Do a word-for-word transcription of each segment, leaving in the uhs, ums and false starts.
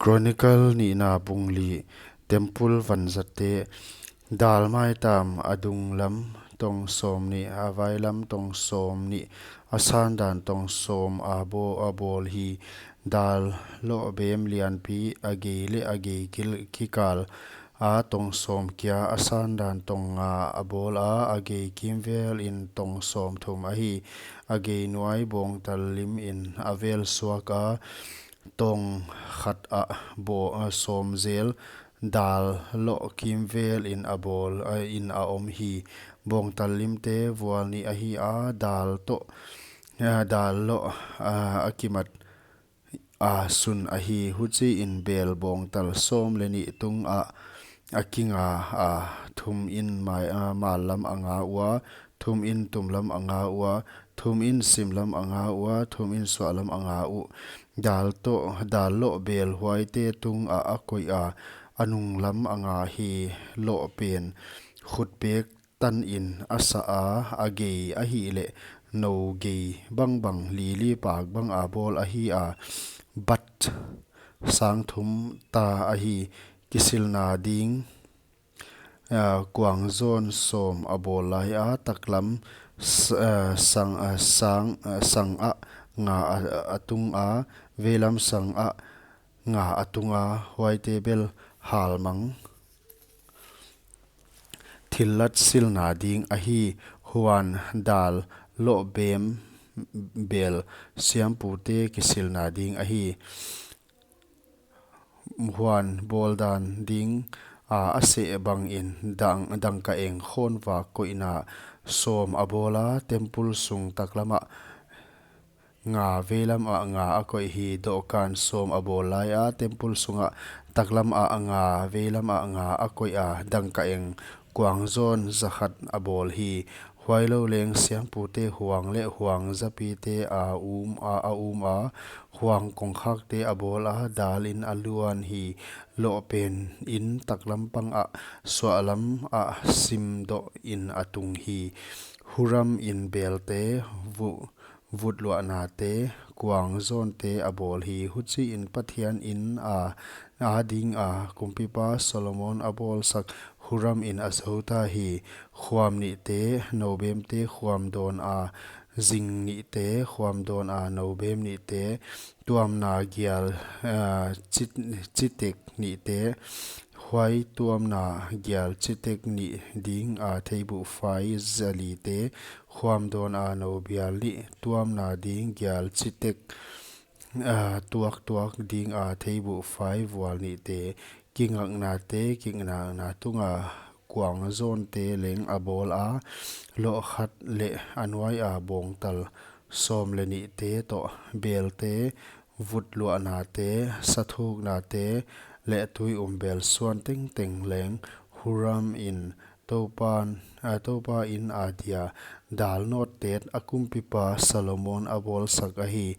Chronicle nihna bung li. Temple vanzatte. Dal maitam a dunglam tong sawmnih, a vailam tong sawmnih, a sandan tong sawm a bo-, a bawl hi. Dal loh bem lianpi a gei leh a gei kil-, kikal a tong sawm kia, a sandan tong nga a bawl a, a gei kimvel in tong sawmthum ahi. A gei nuai bawngtal lim in a vel suak a, tong khat ah bo-, a sawm zel, dal loh kimvel in a bawl, a, in a om hi. Bawngtal limte vual nih ahi a, dal toh, a, dal loh, a, a kimat a sun ahi. Huchiin bel bawngtal sawm leh nih tungah a kinga a, thum in mai, a, mal lam a nga ua, thum in tum lam a nga ua, thum in sim lam a nga ua, thum in suah lam a nga uh. Dal toh, dal loh bel huaite tungah a koih a, a nung lam a nga hi. Loh pen khutbek tan in a sa a, a gei ahihleh nou gei bangbang, lili pak bang a bawl ahi a, bat sang thum ta ahi. Kisilna ding, a, kuangzawn sawm a bawl lai a, taklam s-, a, sang, a, sang, a, sang ah nga a, a tung a, veilam sang ah nga a tung a, huaite bel halmang thillat silna ding ahi. Huan dal loh bem bel siampute kisilna ding ahi. Huan bawldan ding a, a seh bangin dang, dangkaeng khawnvak koihna sawm a bawl a, temple sung taklam ah nga, veilam ah nga a koih hi. Dohkan sawm a bawl lai a, temple sungah taklam ah nga, veilam ah nga a koih a, dangkaeng kuangzawn zakhat a bawl hi. Huailou leng siampute huang leh huangzapite a um a, a um a, huang kongkhakte a bawl a, dal in a luan hi. Loh pen in taklam pang ah, suahlam ah simdoh in a tung hi. Huram in belte, vu-, vutluahnate, kuangzawnte a bawl hi. Huchiin Pathian in a, a ding a kumpipa Solomon a bawlsak Huram in a zo ta hi. Khuam nihte, noubemte, khuam dawn a zing nihte, khuam dawn a noubem nihte, tuamna gial, a, chi-, chitek nihte, huai tuamna gial chitek nih ding a theibuhfai zalite, khuam dawn a noubial nih, tuamna ding gial chitek, a, tuaktuak ding a theibuhfai vual nihte, kingaknate, kingakna tunga kuangzawnte leng a bawl a, loh khat leh a nuai a bawngtal sawm leh nihte toh, belte, vutluahnate, sathuknate leh tui um bel suan tengteng leng Huram in Toupan, a, Toupa in a dia dal nawttet a kumpipa Solomon a bawlsak ahi.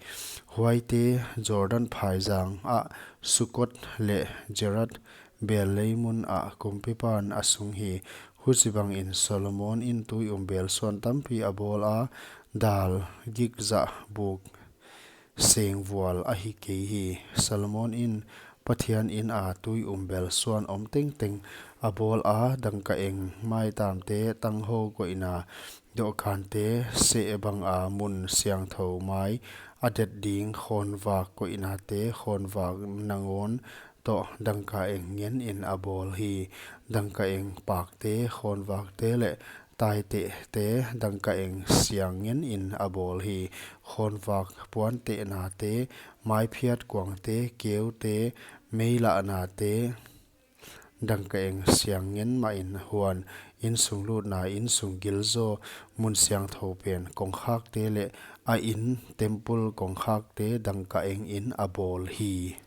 Huaite Jordan phaizang ah Sukot leh Zered bel leimun ah kumpipan a sung hi. Huchibangin Solomon in tui um bel suan tampi a bawl a, dal gikzah buk seng vual ahi kei hi. Solomon in Pathian in a tui um bel suan om tengteng a bawl a, dangkaeng maitamte, tanghou koihna dohkante, seh bang a mun siangthou mai a det ding khawnvak koihnate, khawnvak nangawn toh dangkaeng ngen in a bawl hi. Dangkaeng pakte, khawnvakte leh taitehte dangkaeng siang ngen in a bawl hi. Khawnvak puantehnate, maiphiat kuangte, keute, meilahnate dangkaeng siang ngen mah in, huan insung lutna, insung gilzaw, mun siangthou pen kongkhakte leh a in, temple kongkhakte dangkaeng in a bawl hi.